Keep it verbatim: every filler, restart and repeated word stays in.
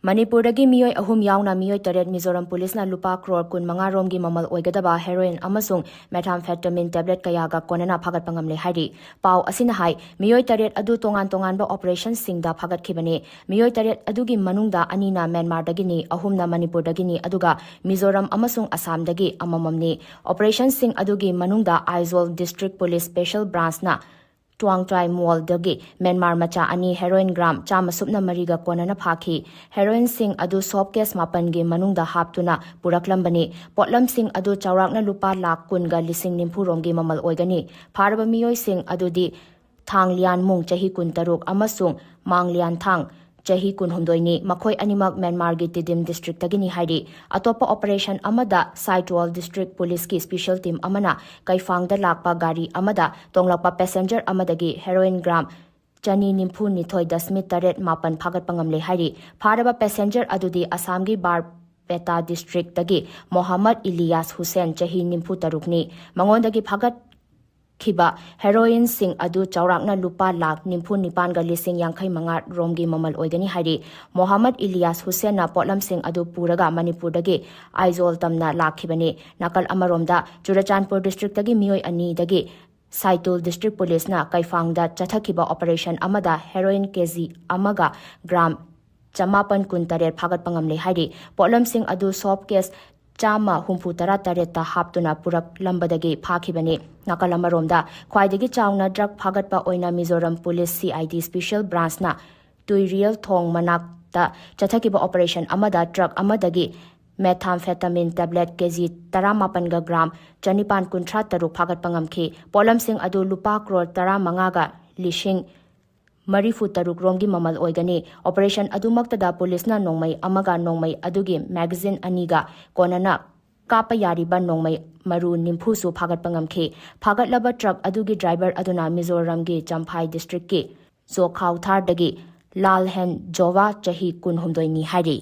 ꯃꯅꯤꯄꯨꯔꯗꯒꯤ ꯃꯤꯑꯣꯏ ꯑꯍꯨꯝ ꯌꯥꯎꯅ ꯃꯤꯑꯣꯏ ꯇꯔꯦꯠ ꯃꯤꯖꯣꯔꯥꯝ ꯄꯨꯂꯤꯁꯅ ꯂꯨꯄꯥ ꯀ꯭ꯔꯣꯔ ꯀꯨꯟ ꯃꯉꯥ ꯔꯣꯝꯒꯤ ꯃꯃꯜ ꯑꯣꯏꯒꯗꯕ ꯍꯦꯔꯣꯏꯟ ꯑꯃꯁꯨꯡ methamphetamine tablet ꯀꯌꯥꯒ ꯀꯣꯟꯅꯅ ꯐꯥꯒꯠꯄ ꯉꯝꯂꯦ ꯍꯥꯏꯔꯤ꯫ ꯄꯥꯎ ꯑꯁꯤꯅ ꯍꯥꯏ, ꯃꯤꯑꯣꯏ ꯇꯔꯦꯠ ꯑꯗꯨ ꯇꯣꯉꯥꯟ ꯇꯣꯉꯥꯟꯕ operationꯁꯤꯡꯗ ꯐꯥꯒꯠꯈꯤꯕꯅꯤ꯫ ꯃꯤꯑꯣꯏ ꯇꯔꯦꯠ ꯑꯗꯨꯒꯤ ꯃꯅꯨꯡꯗ ꯑꯅꯤꯅ ꯃ꯭ꯌꯥꯟꯃꯥꯔꯗꯒꯤꯅꯤ, ꯑꯍꯨꯝꯅ ꯃꯅꯤꯄꯨꯔꯗꯒꯤꯅꯤ, ꯑꯗꯨꯒ ꯃꯤꯖꯣꯔꯥꯝ ꯑꯃꯁꯨꯡ ꯑꯁꯥꯝꯗꯒꯤ ꯑꯃꯃꯝꯅꯤ꯫ Operationꯁꯤꯡ ꯑꯗꯨꯒꯤ ꯃꯅꯨꯡꯗ ꯑꯥꯏꯖꯣꯜ District Police Special Branchꯅ ꯇ꯭ꯋꯥꯡꯇ꯭ꯔꯥꯏ ꯃꯣꯜꯗꯒꯤ ꯃ꯭ꯌꯥꯟꯃꯥꯔ ꯃꯆꯥ ꯑꯅꯤ ꯍꯦꯔꯣꯏꯟ ꯒ꯭ꯔꯥꯝ ꯆꯥꯝꯃ ꯁꯨꯞꯅ ꯃꯔꯤꯒ ꯀꯣꯟꯅꯅ ꯐꯥꯈꯤ꯫ ꯍꯦꯔꯣꯏꯟꯁꯤꯡ ꯑꯗꯨ soap case ꯃꯥꯄꯟꯒꯤ ꯃꯅꯨꯡꯗ ꯍꯥꯞꯇꯨꯅ ꯄꯨꯔꯛꯂꯝꯕꯅꯤ꯫ ꯄꯣꯠꯂꯝꯁꯤꯡ ꯑꯗꯨ ꯆꯥꯎꯔꯥꯛꯅ ꯂꯨꯄꯥ ꯂꯥꯈ ꯀꯨꯟꯒ ꯂꯤꯁꯤꯡ ꯅꯤꯐꯨ ꯔꯣꯝꯒꯤ ꯃꯃꯜ ꯑꯣꯏꯒꯅꯤ꯫ ꯐꯥꯔꯕ ꯃꯤꯑꯣꯏꯁꯤꯡ ꯑꯗꯨꯗꯤ ꯊꯥꯡ ꯂꯤꯌꯥꯟꯃꯨꯡ, ꯆꯍꯤ ꯀꯨꯟꯇꯔꯨꯛ, ꯑꯃꯁꯨꯡ ꯃꯥꯡ ꯂꯤꯌꯥꯟꯊꯥꯡ, ꯆꯍꯤ ꯀꯨꯟꯍꯨꯝꯗꯣꯏꯅꯤ꯫ ꯃꯈꯣꯏ ꯑꯅꯤꯃꯛ ꯃ꯭ꯌꯥꯟꯃꯥꯔꯒꯤ ꯇꯤꯗꯤꯝ districtꯇꯒꯤꯅꯤ ꯍꯥꯏꯔꯤ꯫ ꯑꯇꯣꯞꯄ operation ꯑꯃꯗ ꯁꯥꯏꯇꯣꯜ District Policeꯀꯤ special team ꯑꯃꯅ ꯀꯩꯐꯥꯡꯗ ꯂꯥꯛꯄ ꯒꯥꯔꯤ ꯑꯃꯗ ꯇꯣꯡꯂꯛꯄ passenger ꯑꯃꯗꯒꯤ ꯍꯦꯔꯣꯏꯟ ꯒ꯭ꯔꯥꯝ ꯆꯅꯤ ꯅꯤꯐꯨ ꯅꯤꯊꯣꯏ ꯗꯁꯃꯤꯛ ꯇꯔꯦꯠ ꯃꯥꯄꯟ ꯐꯥꯒꯠꯄ ꯉꯝꯂꯦ ꯍꯥꯏꯔꯤ꯫ ꯐꯥꯔꯕ passenger ꯑꯗꯨꯗꯤ ꯑꯁꯥꯝꯒꯤ ꯕꯥꯔꯄꯦꯇꯥ districtꯇꯒꯤ ꯃꯣꯍꯝꯃꯗ ꯏꯂꯤꯌꯥꯁ ꯍꯨꯁꯦꯟ, ꯆꯍꯤ ꯅꯤꯐꯨ ꯇꯔꯨꯛꯅꯤ꯫ ꯃꯉꯣꯟꯗꯒꯤ ꯐꯥꯒꯠ ꯈꯤꯕ ꯍꯦꯔꯣꯏꯟꯁꯤꯡ ꯑꯗꯨ ꯆꯥꯎꯔꯥꯛꯅ ꯂꯨꯄꯥ ꯂꯥꯈ ꯅꯤꯐꯨ ꯅꯤꯄꯥꯟꯒ ꯂꯤꯁꯤꯡ ꯌꯥꯡꯈꯩ ꯃꯉꯥ ꯔꯣꯝꯒꯤ ꯃꯃꯜ ꯑꯣꯏꯒꯅꯤ ꯍꯥꯏꯔꯤ꯫ ꯃꯣꯍꯝꯃꯗ ꯏꯂꯤꯌꯥꯁ ꯍꯨꯁꯦꯟꯅ ꯄꯣꯠꯂꯝꯁꯤꯡ ꯑꯗꯨ ꯄꯨꯔꯒ ꯃꯅꯤꯄꯨꯔꯗꯒꯤ ꯑꯥꯏꯖꯣꯜ ꯇꯝꯅ ꯂꯥꯛꯈꯤꯕꯅꯤ꯫ ꯅꯥꯀꯜ ꯑꯃꯔꯣꯝꯗ, ꯆꯨꯔꯆꯥꯟꯄꯨꯔ districtꯇꯒꯤ ꯃꯤꯑꯣꯏ ꯑꯅꯤꯗꯒꯤ ꯁꯥꯏꯇꯨꯜ District Policeꯅ ꯀꯩꯐꯥꯡꯗ ꯆꯠꯊꯈꯤꯕ operation ꯑꯃꯗ ꯍꯦꯔꯣꯏꯟ ꯀꯦꯖꯤ ꯑꯃꯒ ꯒ꯭ꯔꯥꯝ ꯆꯃꯥꯄꯟ ꯀꯨꯟꯇꯔꯦꯠ ꯐꯥꯒꯠꯄ ꯉꯝꯂꯦ ꯍꯥꯏꯔꯤ꯫ ꯄꯣꯠꯂꯝꯁꯤꯡ ꯑꯗꯨ soap case ꯆꯥꯝꯃ ꯍꯨꯝꯐꯨ ꯇꯔꯥ ꯇꯔꯦꯠꯇ ꯍꯥꯞꯇꯨꯅ ꯄꯨꯔꯛꯂꯝꯕꯗꯒꯤ ꯐꯥꯈꯤꯕꯅꯤ꯫ ꯅꯥꯀꯜ ꯑꯃꯔꯣꯝꯗ, ꯈ꯭ꯋꯥꯏꯗꯒꯤ ꯆꯥꯎꯅ drug ꯐꯥꯒꯠꯄ ꯑꯣꯏꯅ ꯃꯤꯖꯣꯔꯥꯝ Police CID Special Branchꯅ ꯇꯨꯏꯔꯤꯌꯦꯜ ꯊꯣꯡ ꯃꯅꯥꯛꯇ ꯆꯠꯊꯈꯤꯕ operation ꯑꯃꯗ truck ꯑꯃꯗꯒꯤ methamphetamine tablet ꯀꯦꯖꯤ ꯇꯔꯥꯃꯥꯄꯟꯒ ꯒ꯭ꯔꯥꯝ ꯆꯅꯤꯄꯥꯟ ꯀꯨꯟꯊ꯭ꯔꯥ ꯇꯔꯨꯛ ꯐꯥꯒꯠꯄ ꯉꯝꯈꯤ꯫ ꯄꯣꯠꯂꯝꯁꯤꯡ ꯑꯗꯨ ꯂꯨꯄꯥ ꯀ꯭ꯔꯣꯔ ꯇꯔꯥꯃꯉꯥꯒ ꯂꯤꯁꯤꯡ ꯃꯔꯤꯐꯨ ꯇꯔꯨꯛ ꯔꯣꯝꯒꯤ ꯃꯃꯜ ꯑꯣꯏꯒꯅꯤ꯫ Operation ꯑꯗꯨꯃꯛꯇꯗ ꯄꯨꯂꯤꯁꯅ ꯅꯣꯡꯃꯩ ꯑꯃꯒ ꯅꯣꯡꯃꯩ ꯑꯗꯨꯒꯤ magazine ꯑꯅꯤꯒ ꯀꯣꯟꯅꯅ ꯀꯥꯞꯄ ꯌꯥꯔꯤꯕ ꯅꯣꯡꯃꯩ ꯃꯔꯨ ꯅꯤꯐꯨꯁꯨ ꯐꯥꯒꯠꯄ ꯉꯝꯈꯤ꯫ ꯐꯥꯒꯠꯂꯕ truck ꯑꯗꯨꯒꯤ driver ꯑꯗꯨꯅ ꯃꯤꯖꯣꯔꯥꯝꯒꯤ ꯆꯝꯐꯥꯏ districtꯀꯤ ꯖꯣꯈꯥꯎꯊꯥꯔꯗꯒꯤ ꯂꯥꯜꯍꯦꯟ ꯖꯣꯋꯥ, ꯆꯍꯤ ꯀꯨꯟꯍꯨꯝꯗꯣꯏꯅꯤ ꯍꯥꯏꯔꯤ꯫